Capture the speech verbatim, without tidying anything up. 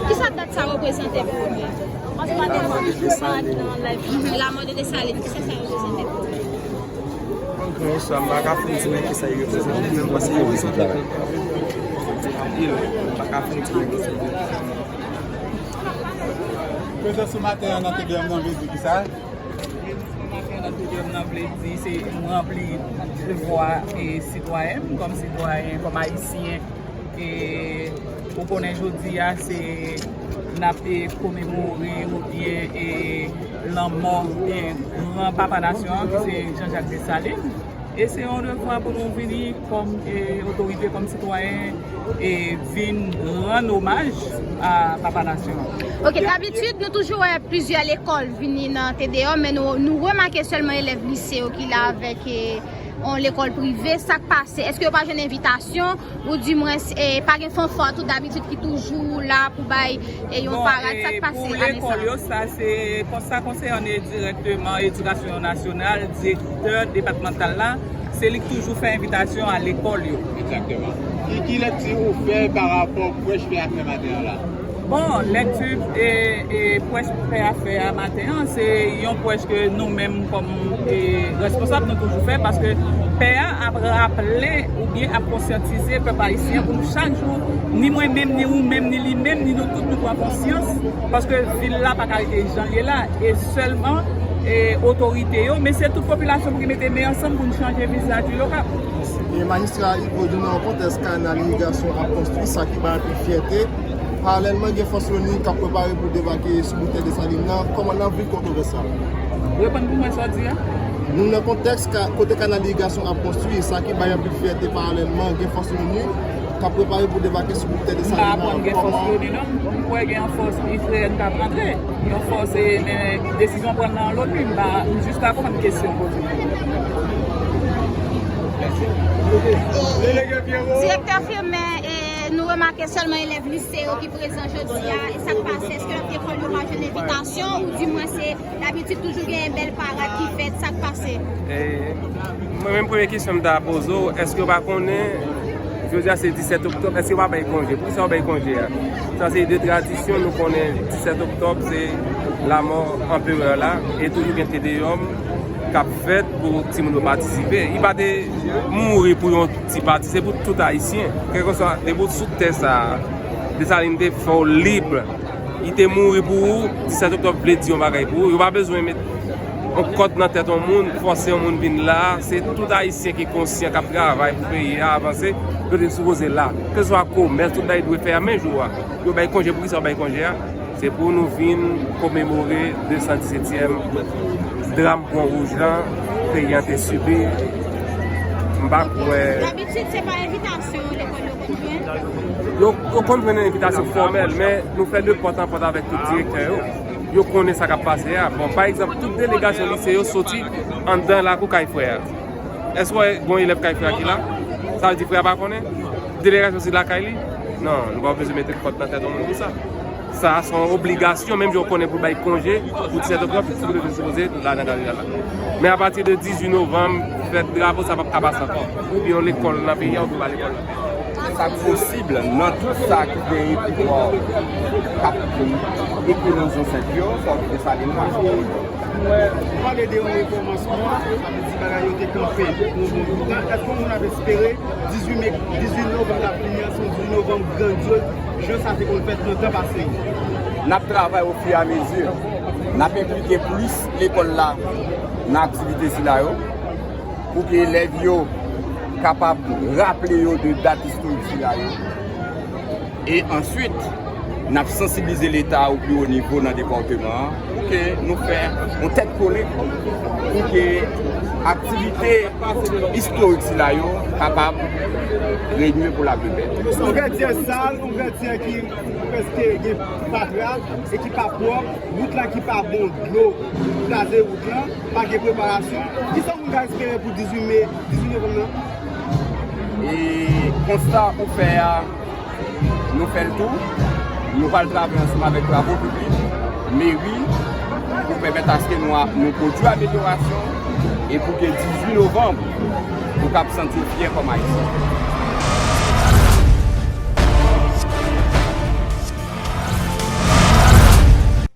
Kisa dat sa reprezante pou ou menm? Lanmò de Desalin. Mhm, lanmò de Desalin, kisa sa reprezante pou ou? Bon, sa, m pa ka fè yon ti men kisa yo reprezante, men m panse yo reprezante anpil. M pa ka fè yon ti men kisa yo reprezante. Prezans ou maten an nan T D M nan vle di kisa? Prezans ou maten an nan T D M nan vle di se m ranpli devwa e sitwayen m kòm sitwayen, kòm ayisyen. E ou konnen jodi a se n ap e komemore oubyen e lanmò e gran papa nasyon an ki se Jean Jacques Dessalines. E se yon devwa pou nou vini kòm e otorite, kòm sitwayen e vin rann omaj a papa nasyon an. Ok, dabitid nou toujou wè plizyè lekòl vini nan T D M, men nou, nou remake sèlman elèv lise yo ki la avèk e yon lekòl prive. Sa k pase? Èske yo pa jwenn envitasyon? Ou dimwens, e, pa gen fanfa tou dabitid ki toujou la pou bay e yon parad? Sa k pase ane sa? Bon, e pou lekòl yo, sa se, sa konsène dirèkteman edikasyon nasyonal, direktè depatmantal la, se li k toujou fè envitasyon a lekòl yo. Egzakteman. Ki, ki lekti ou fè pa rapò prèch pè a fè maten an la? Bon, lekti e, e prèch pè a fè a maten an, se yon prèch ke nou menm kòm e, responsab nou toujou fè, paske pè a ap raple oubyen ap konsyantize pèp ayisyen pou nou chak jou, ni mwen menm, ni ou menm, ni li menm, ni nou tout, nou pran konsyans, paske vil la pa ka rete jan l ye la, e sèlman e, otorite yo, men se tout popilasyon pou ki mete men ansanm pou nou chanje vizaj vil Okap. E majistra Yves Rodrigue, nan yon kontèks kanal irigasyon ap konstwi, sa ki bay anpil fyète. Paralèlman, gen fòs loni k ap prepare pou debake sou bout tè Desalin nan. Kòman n ap viv kontwovès sa? Reponn pou mwen sa w di a. Nou nan kontèks ka, kote kanal irigasyon ap konstwi, sa ki bay anpil fyète. Paralèlman, gen fòs loni k ap prepare pou debake sou bout tè Desalin nan. M pa aprann gen fòs loni non. M kwè gen yon fòs Izrayèl k ap rantre. Yon fòs e, men desizyon pran nan loni, m pa, m jis aprann kesyon poze. Direktè Firmin, e, nou remake sèlman elèv lise yo ki prezan jodi a. E sa k pase? Èske lòt lekòl yo pa jwenn envitasyon? Ou di mwen se dabitid toujou gen bèl parad ki fèt? Sa k pase? E, mwen menm premye kesyon m ta poze w, èske w pa konnen jodi a se disèt oktòb, èske yo pa bay konje? Poukisa yo bay konje a? Sa se de tradisyon, nou konnen disèt oktòb se lanmò anperè la, e toujou gen tedeyòm k ap fèt pou timoun yo patisipe. Li pa te mouri pou yon ti pati, se pou tout Ayisyen. Kèlkeswa, depi w sou tè sa a, Desalin te fè w lib. Li te mouri pou ou, disèt oktòb vle di yon bagay pou ou. Yo pa bezwen met yon kòd nan tèt yon moun, fòse yon moun vin la. Se tout Ayisyen ki konsyan, k ap travay pou peyi a avanse, yo te sipoze la. Keseswa komès, tout bagay dwe fèmen jou a. Yo bay konje, poukisa yo bay konje a? Se pou nou vin komemore de san disetyèm dram Pon Wouj lan, peyi a te sibi. M pa kwè. Dabitid, se pa envitasyon lekòl yo konn jwenn? Yo, yo konn jwenn envitasyon fòmèl, men nou fè de pòt an pòt avèk tout direktè yo. Yo konnen sa k ap pase a. Bon, pa egzanp, tout delegasyon lise yo soti anndan lakou kay frè a. Èske w wè gon elèv kay frè a ki la? Sa vle di frè a pa konnen? Delegasyon se lakay li? Non, nou pa bezwen mete kòd nan tèt yon moun pou sa. Sa a se yon obligasyon, menm jan w konnen pou bay konje pou disèt oktòb, tout moun sipoze la nan kapital la. Men apati de dizuit novanm, fèt drapo, sa p ap ka pase ankò. Oubyen yon lekòl nan peyi a, oubyen pa lekòl nan peyi a. Sa posib nan tout sa ki genyen pouvwa k ap ekri nan zansèt yo, fò Desalin la. Ou pale de yon rekòmansman, sa vle di bagay yo te kanpe pou yon bon bout tan. Èske yon moun ap espere dizuit me, dizuit novanm k ap vini an, se yon dizuit novanm grandyoz, jan sa te konn fèt nan tan pase yo? N ap travay ofiyamezi. N ap enplike plis lekòl la nan aktivite sila yo, pou ke elèv yo kapab raple yo de dat istorik sila yo. E answit, n ap sansibilize Leta o pli wo nivo nan depatman an pou ke nou fè yon tèt kole pou ke aktivite istorik sila yo kapab renye pou lapriyè. Yon gradyè sal, yon gradyè ki prèske gen fatra e ki pa pwòp, wout la ki pa bon, dlo kraze wout la, pa gen preparasyon. Kisa moun ka espere pou dizuit me, dizuit novanm nan? E konsta ou fè a, nou fè l tou. Nou pral travay ansanm avèk travo piblik, meri, pou pèmèt aske nou a, nou pwodui amelyorasyon e pou ke dizuit novanm, ou kab santi w fyè kòm Ayisyen.